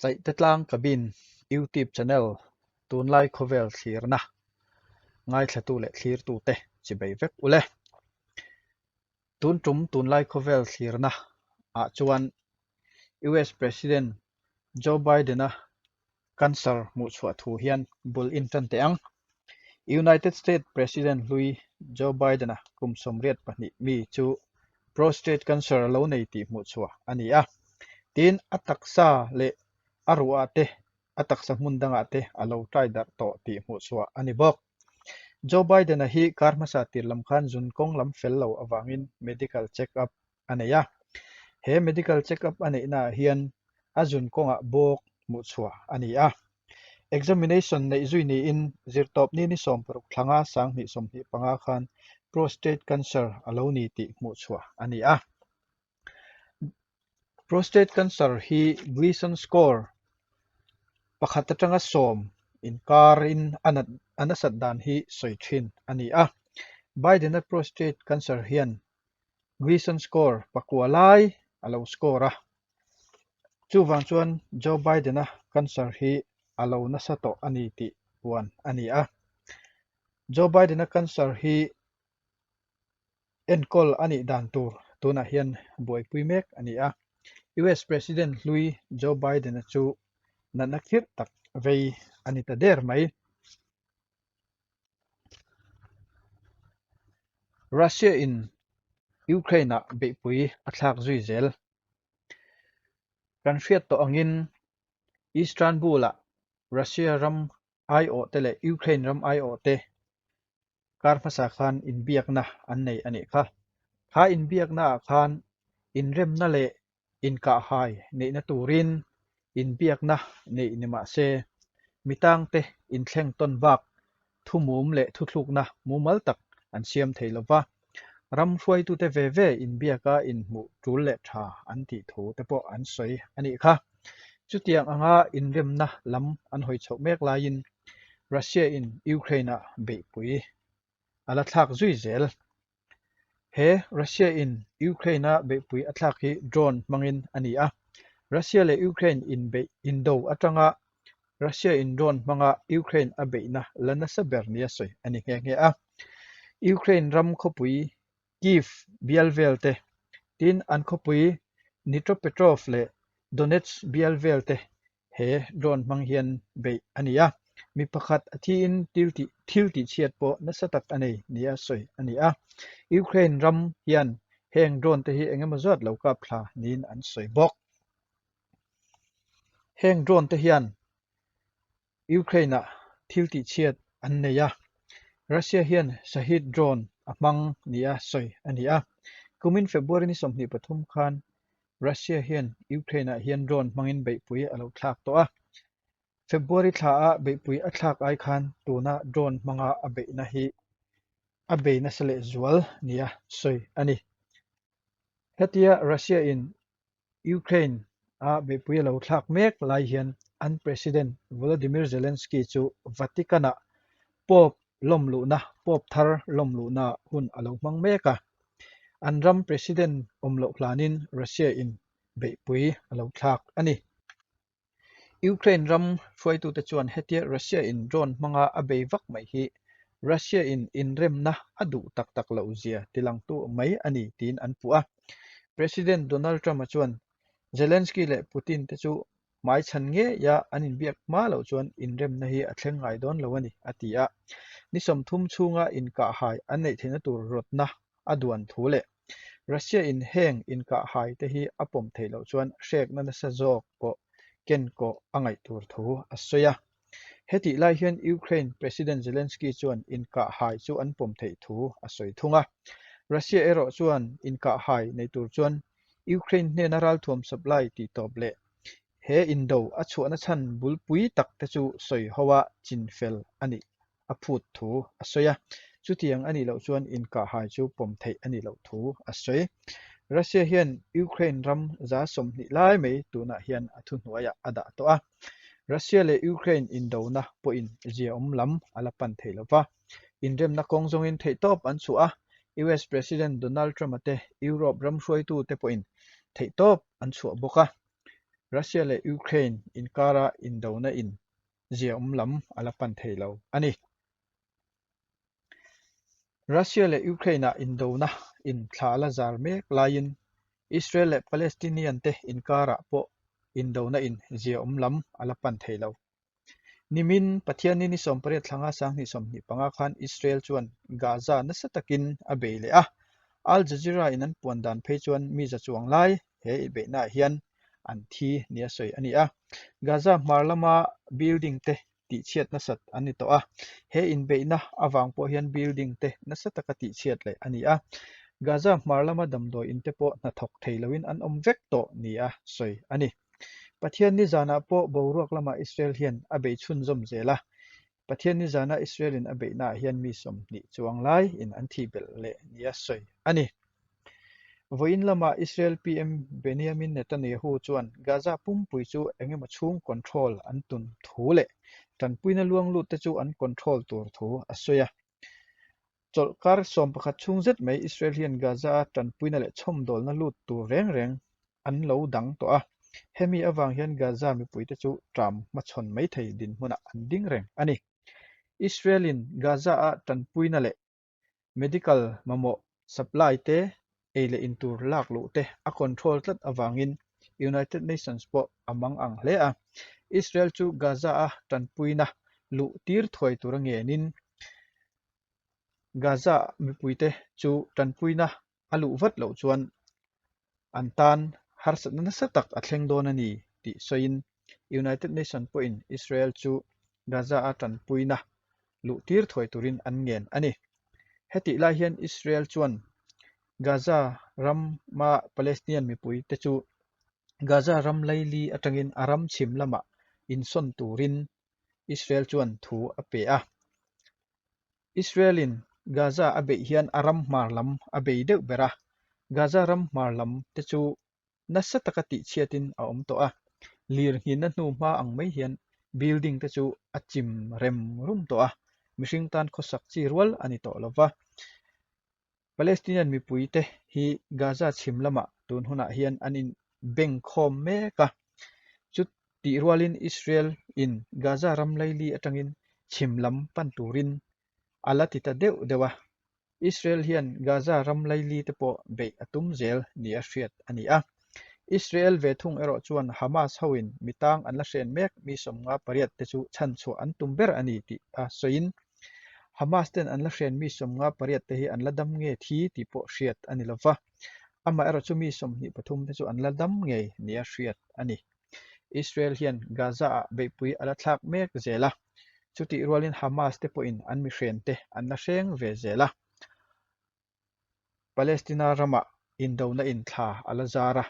Chaihte tlang cabin YouTube channel tunlai khawvel thlirna ngaithlatu leh thlirtute chibei vek ule. Tun tum tunlai khawvel thlirna ah chuan US President Joe Biden-a cancer hmuhchhuah thu hian bul intan teh ang. United States President hlui Joe Biden-a kum 82 mi chu prostate cancer a lo nei tih hmuhchhuah a ni a. Tin, a taksa leh a ruah te, a taksa hmun dangah te a lo tai darh tawh tih hmuhchhuah a ni bawk. Joe Biden-a hi kar hmasa tir lam khan zun kawng lam fel lo avangin medical check-up a nei a. He medical check-up a neihnaah hian a zun kawngah bawk hmuhchhuah a ni a. Examination neih zui niin zirtawpni ni 60 thlanga 2025 khan prostate cancer a lo ni tih hmuhchhuah a ni a. Prostate cancer hi Gleason score pakhat atanga sawm inkarin a nat a nasat dan hi sawi thin a ni a. Biden-a prostate cancer hian Gleason score pakua lai a lo score a. Chuvang chuan Joe Biden-a cancer hi a lo nasa tawh a ni tih puan a ni a. Joe Biden-a cancer hi enkawl a nih dan tur tunah hian buaipui mek a ni a. US President hlui Joe Biden-a chu natna khirh tak vei a ni ta der mai. Russia-in Ukraine-ah beihpui a thlak zui zel. Kan hriat tawh angin Istanbul-ah Russia ram aiawhte leh Ukraine ram aiawhte kar hmasa khan inbiakna an nei a nih kha. Kha inbiaknaah khan inremna leh inkahhai neihna turin inbiakna neih ni mah se, mi tangte inthleng tawn bak thumum leh thuthlukna mumal tak an siam thei lo va, ram hruaitute ve ve inbiaka inhmuh tul leh tha an tih thu te pawh an sawi a nih kha. Chutiang anga inremna lam an hawi chhoh mek laiin Russia-in Ukraine-ah beihpui a la thlak zui zel. He Russia-in Ukraine-a beihpui a thlak hi drone hmangin a ni a. Russia leh Ukraine inbeih indo atanga Russia-in drone hmanga Ukraine a beihna la nasa ber nia sawi a ni nghe nghe a. Ukraine ram khawpui Kyiv bial vel te, tin an khawpui Dnipropetrovsk leh Donetsk bial vel te He drone hmang hian beih a ni a, mi pakhat a thiin thil tih thil tihchhiat pawh nasa tak a nei nia sawi a ni a. Ukraine ram hian heng drone te hi eng emaw zat lo kap thla niin an sawi bawk. Heng drone te hian Ukraine-ah thil tihchhiat an nei a, Russia hian Shahed drone a hmang nia sawi a ni a. Kumin February ni 23 khan Russia hian Ukraine-ah hian drone hmangin beihpui a lo thlak tawh a. February thlaah beihpui a thlak ai khan tuna drone hmanga a beihna hi a bei nasa leh zual nia sawi a ni. Hetia Russia-in Ukraine-a beihpui a lo thlak mek lai hian an President Volodymyr Zelensky chu Vatican-ah Pope lawmluhna, Pope thar lawmluhna hun a lo hmang mek a. An ram President awm loh hlanin Russia-in beihpui a lo thlak a ni. Ukraine ram hruaitute chuan hetia Russia-in drone hmanga a bei vak mai hi Russia-in inremna a duh tak tak loh zia tilangtu mai a ni tiin an puh a. President Donald Trump-a chuan Zelensky leh Putin te chu hmaichhan ngeia an inbiak hma loh chuan inremna hi a thleng ngai dawn lo a ni, a ti a. Ni 30 chhunga inkahhai an neih theihna tur rawtna a duan thu leh Russia-in heng inkahhai te hi a pawm theih loh chuan hrekna nasa zawk pawh kenkawh a ngaih tur thu a sawi a. Hetih lai hian Ukraine President Zelensky chuan inkahhai chu an pawm theih thu a sawi thung a. Russia erawh chuan inkahhai nei tur chuan Ukraine hnena ralthuam supply tih tawp leh he indo a chhuahna chhan bulpui tak te chu sawi ho a chinfel a nih a phut thu a sawi a. Chutiang a nih loh chuan inkahhai chu pawm theih a nih loh thu a sawi. Russia hian Ukraine ram 20 lai mai tunah hian a thuhnuaiah a dah tawh a. Russia leh Ukraine indona pawhin ziaawm lam a la pan thei lo va. Inremna kawng zawngin theihtawp an chhuah a, US President Donald Trump-a te Europe ram hruaitute pawhin theihtawp an chhuah bawk a. Russia leh Ukraine inkara indona in ziaawm lam a la pan thei lo a ni. Russia leh Ukraine-ah indona in thla a la zar mek laiin Israel leh Palestinian te inkarah pawh indona in ziaawm lam a la pan thei lo. Nimin Pathianni ni 18 thlanga 2025 khan Israel chuan Gaza nasa takin a bei leh a, Al Jazeera in an puan dan phei chuan mi za chuang lai he beihnaah hian an thi nia sawi a ni a. Gaza hmar lama building te tihchhiat nasat an ni tawh a, he inbeihna avang pawh hian building te nasa taka tihchhiat leh a ni a. Gaza hmar lama damdawi in te pawh hnathawk thei loin an awm vek tawh nia sawi a ni. Pathian nizanah pawh boruak lamah Israel hian a bei chhunzawm zel a, Pathian nizana Israel in a beihnaah hian mi 20 chuang lai in an thih belh leh nia sawi a ni. Vawiin lamah Israel PM Benjamin Netanyahu chuan Gaza pumpui chu engemaw chhung control an tun thu leh tanpuina luang lut te chu an control tur thu a sawi a. Chawlhkar 11 chhung zet mai Israel hian Gaza-a tanpuina leh chhawmdawlna lut tur reng reng an lo dang tawh a, hemi avang hian Gaza mipuite chu ṭam hmachhawn maithei dinhmunah an ding reng a ni. Israel-in Gaza-a tanpuina leh medical mamawh supply te, ei leh in tur lak luh te a control tlat avangin United Nations pawh a mang ang hle a. Israel chu Gaza-a tanpuina luh tir thuai tura ngenin Gaza mipuite chu tanpuina a luh vat loh chuan an tan harsatna nasa tak a thleng dawn a ni tih sawiin United Nations pawhin Israel chu Gaza-a tanpuina luh tir thuai turin an ngen a ni. Hetih lai hian Israel chuan Gaza rama Palestinian mipuite chu Gaza ram laili atangin a ram chhim lamah insawn turin Israel chuan thu a pe a. Israel-in Gaza a beih hian a ram hmar lam a bei deuh ber a, Gaza ram hmar lam te chu nasa taka tihchhiatin a awm tawh a, lir nghinna hnu hma ang mai hian building te chu a chim rem rum tawh a, mihring tan khawsak chi rual a ni tawh lo va. Palestinian mipuite hi Gaza chhim lamah tun hunah hian an in beng khawm mek a, chutih rualin Israel in Gaza ram laili atangin chhim lam pan turin a la ti ta deuh deuh a, Israel hian Gaza ram laili te pawh beih a tum zel nia hriat a ni a. Israel ve thung erawh chuan Hamas hoin mi tang an la hren mek mi 58 te chu chhanchhuah an tum ber a ni tih a sawiin Hamas ten an la hren mi 58 te hi an la dam nge thi tih pawh hriat a ni lova, amaherawh chu mi 23 te chu an la dam ngei nia hriat a ni. Israel hian Gaza-ah beihpui a la thlak mek zel a, chutih rualin Hamas te pawhin an mi hren te an la hreng ve zel a. Palestina ramah indona in thla a la zar a,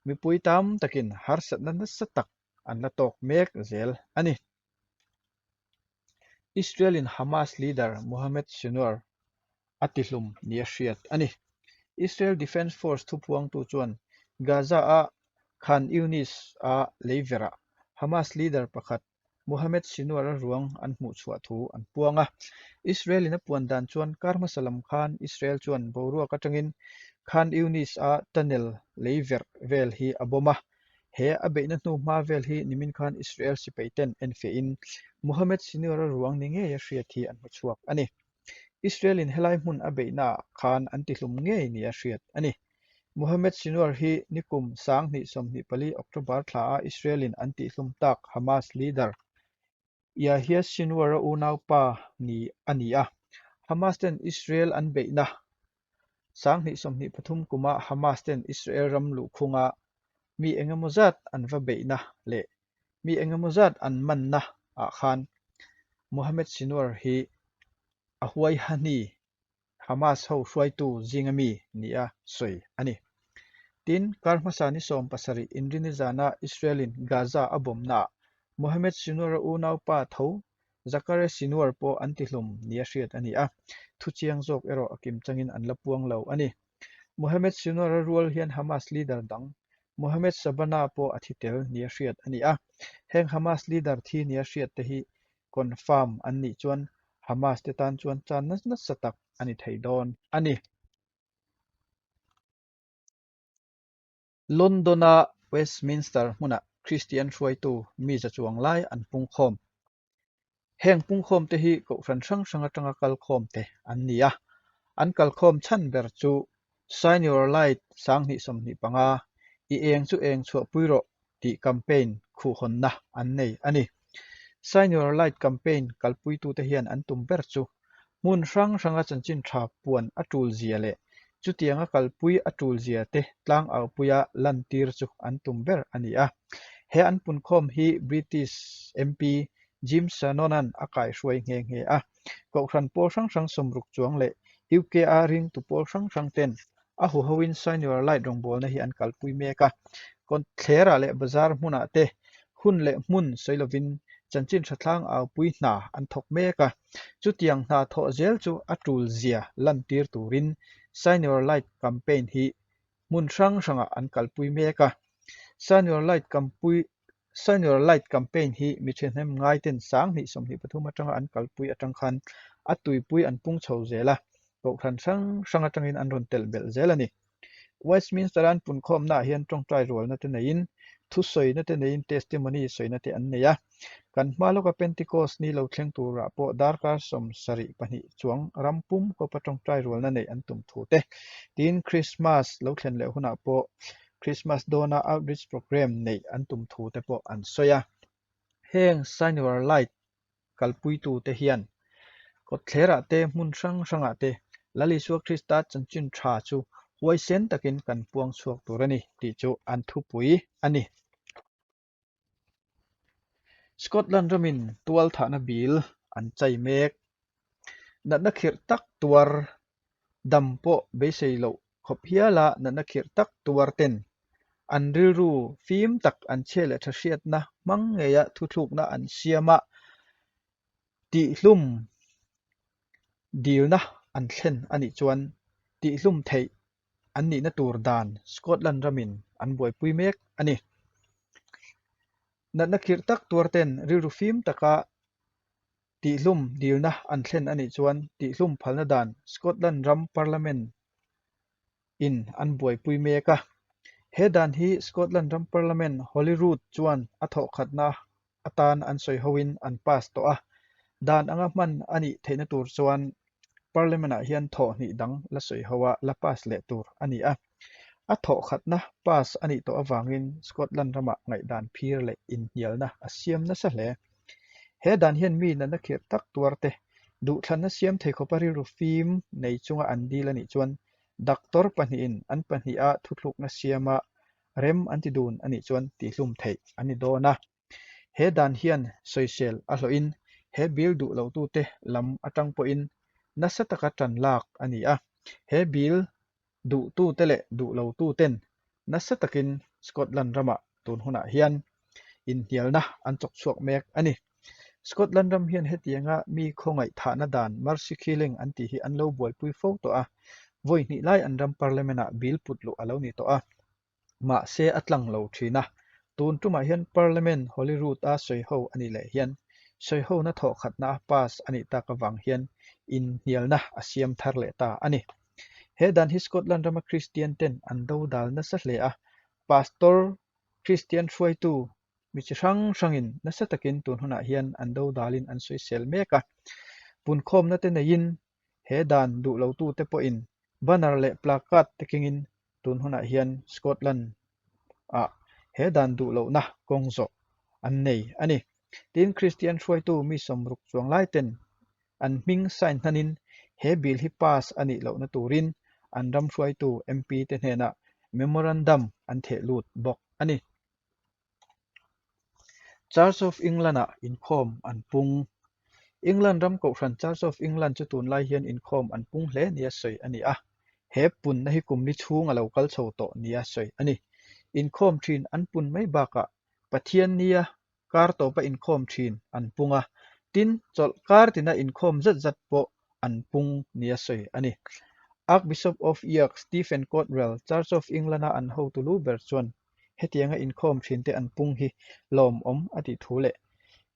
mipui tam takin harsatna nasa tak an la tawk mek zel a ni. Israel in Hamas leader Mohammed Sinwar a tihlum nia hriat a ni. Israel Defence Force thupuangtu chuan Gaza-a Khan Younis-a leiverah Hamas leader pakhat Mohammed Sinwar-a ruang an hmuh chhuah thu an puang a. Israel in a puan dan chuan kar hmasa lam khan Israel chuan boruak atangin Khan Younis-a tunnel leiverh vel hi a bomb a, He a beihna hnu hma vel hi nimin khan Israel sipai ten enfiahin Mohammed Sinwar-a ruang ni ngeia hriat hi an hmu chhuak a ni. Israel-in helai hmun a beihnaah khan an tihlum ngei nia hriat a ni. Mohammed Sinwar hi nikum 2024 October thlaah Israel-in an tihlum tak Hamas leader Yahya Sinwar-a unaupa ni a ni a, Hamas ten Israel an beihna 2023 kuma Hamas ten Israel ram luhkhunga mi engemaw zat an va beihna leh mi engemaw zat an manna ah khan Mohammed Sinwar hi a huai hahni Hamas ho hruaitu zinga mi nia sawi a ni. Tin, kar hmasa ni 17 Inrini zana Israel-in Gaza a bawmnaah Mohammed Sinwar-a unaupa tho Zakaria Sinwar pawh an tihlum nia hriat a ni a, thuchiang zawk erawh a kim changin an la puang lo a ni. Mohammed Sinwar-a rual hian Hamas leader dang Mohammed Sabana pawh a thi tel nia hriat a ni a, heng Hamas leader thi nia hriat te hi confirm an nih chuan Hamas te tan chuan chan nasa tak a ni thei dawn a ni. London-a Westminster hmunah. Kristian hruaitu mi za chuang lai an pungkhawm. Heng pungkhawmte hi kohhran hrang hrang atanga kalkhawmte an ni a, an kalkhawm chhan ber chu Shine Your Light 2025, I eng chu eng chhuahpui rawh tih campaign khuhhawnna an nei a ni. Shine Your Light campaign kalpuitute hian an tum ber chu hmun hrang hranga chanchin tha puan a tul zia leh chutianga kalpui a tul zia te tlangaupuia lantir chu an tum ber a ni a. He an punkhawm hi British MP Jim Shannon-a'n a kaihruai nghe nghe a. Kohhran pawl hrang hrang sawmruk chuang leh UK-a ringtu pawl hrang hrang ten a huhoin Shine Your Light rawngbawlna hi an kalpui mek a. Kawtthlerah leh bazar hmunah te hun leh hmun sawi lovin chanchin tha thlang aupui hna an thawk mek a. Chutiang hna thawh zel chu a tul zia lantir turin Shine Your Light campaign hi hmun hrang hrangah an kalpui mek a. Shine Your Light kampui Shine Your Light campaign hi mi thahnem ngaiten 2023 atanga an kalpui atang khan a tuipui an pung chho zel a, kohhran hrang hrang atangin an rawn telh belh zel a ni. Westminster-a an punkhawmnaah hian tawngtai rualna te neiin, thusawina te neiin testimony sawina te an nei a. Kan hma lawka Pentecost ni lo thleng turah pawh darkar 72 chuang ram pum huapa tawngtai rualna neih an tum thu te, tiin Krismas lo thlen leh hunah pawh Krismas dawna outreach programme neih an tum thu te pawh an sawi a. Heng Shine Your Light kalpuitute hian kawtthlerah te hmun hrang hrangah te Lal Isua Krista chanchin tha chu huaisen takin kan puang chhuak tur a ni tih chu an thupui a ni. Scotland ramin tual thahna bil an chai mek. Natna khirh tak tuar dam pawh beisei loh khawp hiala natna khirh tak tuar ten an rilru fim tak an chhia leh tha hriatna hmang ngeia thuthlukna an siam a, tihlum dilna an thlen a nih chuan tihlum theih an nihna tur dan Scotland ramin an buaipui mek a ni. Natna khirh tak tuar ten rilru fim taka tihlum dilna an thlen a nih chuan tihlum phalna dan Scotland ram Parliament in an buaipui mek a. He dan hi Scotland ram Parliament Holyrood chuan a thawhkhatna atan an sawi hoin an pass tawh a, dan anga hman a nih theihna tur chuan Parliament-ah hian thawh hnih dang la sawi ho a la pass leh tur a ni a. A thawhkhatna pass a nih tawh avangin Scotland ramah ngaihdan phir leh inhnialna a siam nasa hle. He dan hian mi natna khirh tak tuar te, duhthlanna siam thei khawpa rilru fim nei chunga an dil a nih chuan doctor pahnihin an pahniha thuthlukna siama rem an ti dun a nih chuan tihlum theih a ni dawn a. He dan hian sawisel a hlawhin he bill duh lotute lam atang pawhin nasa taka tan lak a ni a. He bill duhtute leh duh lotuten nasa takin Scotland ramah tun hunah hian inhnialna an chawk chhuak mek a ni. Scotland ram hian hetianga mi khawngaih thahna dan mercy killing an tih hi an lo buaipui fo tawh a, vawi hnih lai an ram Parliament-ah bill put luh a lo ni tawh a. Mahse a tlang lo thin a, tun tumah hian Parliament Holyrood-a sawiho a nih leh hian sawihona thawhkhatna a pass a nih tak avang hian inhnialna a siam thar leh ta a ni. He dan hi Scotland rama Kristian ten an dodal nasa hle a, Pastor Kristian hruaitu mi chi hrang hrangin nasa takin tun hunah hian an dodalin an sawisel mek a. Punkhawmna te neiin he dan duh lotute pawhin banner leh placard te kengin tun hunah hian Scotland ah he dan duh lohna kawng zawh an nei a ni. Tin, Kristian hruaitu mi 60 chuang lai ten an hming sign hnanin he bill hi pass a nih lohna turin an ram hruaitu MP te hnenah memorandum an theh lut bawk a ni. Church of England-ah inkhawm an pung. England ram kohhran Church of England chu tunlai hian inkhawm an pung hle nia sawi a ni a. He punna hi kum li chhung a lo kal chho tawh nia sawi a ni. Inkhawm thin an pun mai bakah Pathian nia kar tawpa inkhawm thin an pung a, tin chawlh kar tina inkhawm zat zat pawh an pung nia sawi a ni. Archbishop of York Stephen Cottrell, Church of England-a an hotu lu ber chuan hetianga inkhawm thinte an pung hi lawmawm a tih thu leh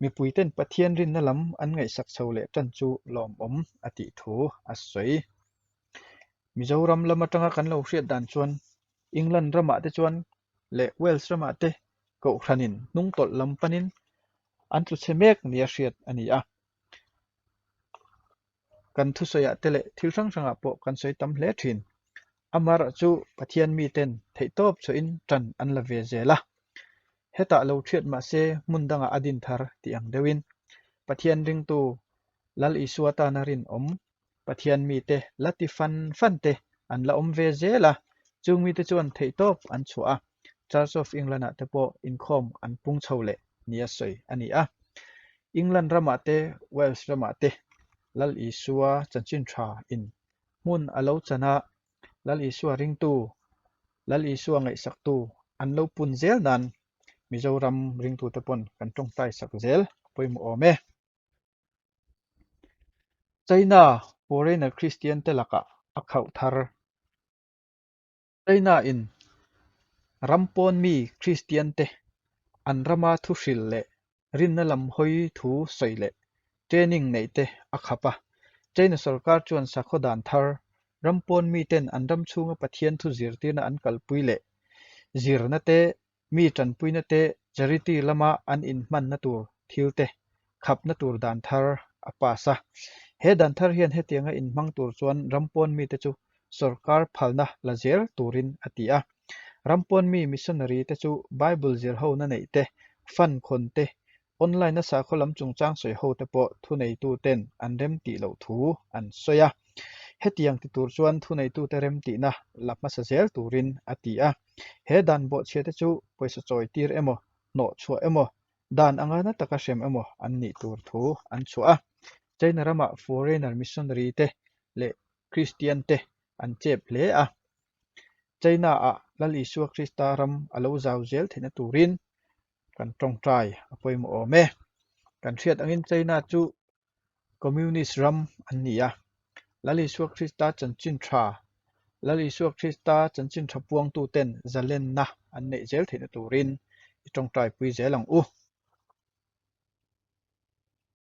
mipuiten Pathian rinna lam an ngaihsak chho leh tan chu lawmawm a tih thu a sawi. Mizoram lam atanga kan lo hriat dan chuan England ramah te chuan leh Wales ramah te. Kohhranin hnungtawlh lam panin an tlu chhe mek nia hriat a ni a. Kan thusawiah te leh thil hrang hrangah pawh kan sawi tam hle thin. Amaherawh chu Pathian miten theihtawp chhuahin tan an la ve zel a. Hetah lo thiat mah se hmun dangah a din thar tih ang deuhin Pathian ringtu Lal Isua tana rinawm Pathian mite la ti fan fan te an la awm ve zel a, chung mite chuan theihtawp an chhuah a, Church of England-ah te pawh inkhawm an pung chho leh nia sawi a ni a. England ramah te, Wales ramah te Lal Isua chanchin tha in hmun a lo chan a, Lal Isua ringtu, Lal Isua ngaihsaktu an lo pun zel nan Mizoram ringtute pawn kan tawngtai sak zel a pawimawh awm e. China foreigner Kristian te lakah a khauh thar. China in ram pawn mi Kristian te an rama thu hril leh rinna lam hawi thu sawi leh training neih te a khap a. China sorkar chuan sakhaw dan thar, ram pawn mi ten an ram chhunga Pathian thu zirtirna an kalpui leh zirna te Mi tanpuina te charity lama an inhmanna tur thil te khapna tur dan thar a pass a. He dan thar hian hetianga inhmang tur chuan ram pawn mite chu sorkar phalna la zel turin a ti a. Ram pawn mi missionary te chu Bible zirhona neih te, fund khawn te, Online a sakhaw lam chungchang sawi ho te pawh thuneituten an remtih loh thu an sawi a. Hetiang ti tur chuan thuneitute remtihna la hmasa zel turin a ti a. He dan bawhchhia te chu pawisa chawi tir emaw, hnawh chhuah emaw, dan anga na taka hrem emaw an nih tur thu an chhuah a. China ramah foreigner missionary te leh Kristian te an chep hle a. China ah Lal Isua Krista ram a lo zau zel theihna turin kan tawngtai a pawimawh awm e. Kan hriat angin China chu Communist ram an ni a, Lal Isua Krista chanchin tha, Lal Isua Krista chanchin tha puangtu ten zalenna an neih zel theihna turin i tawngtai pui zel ang u.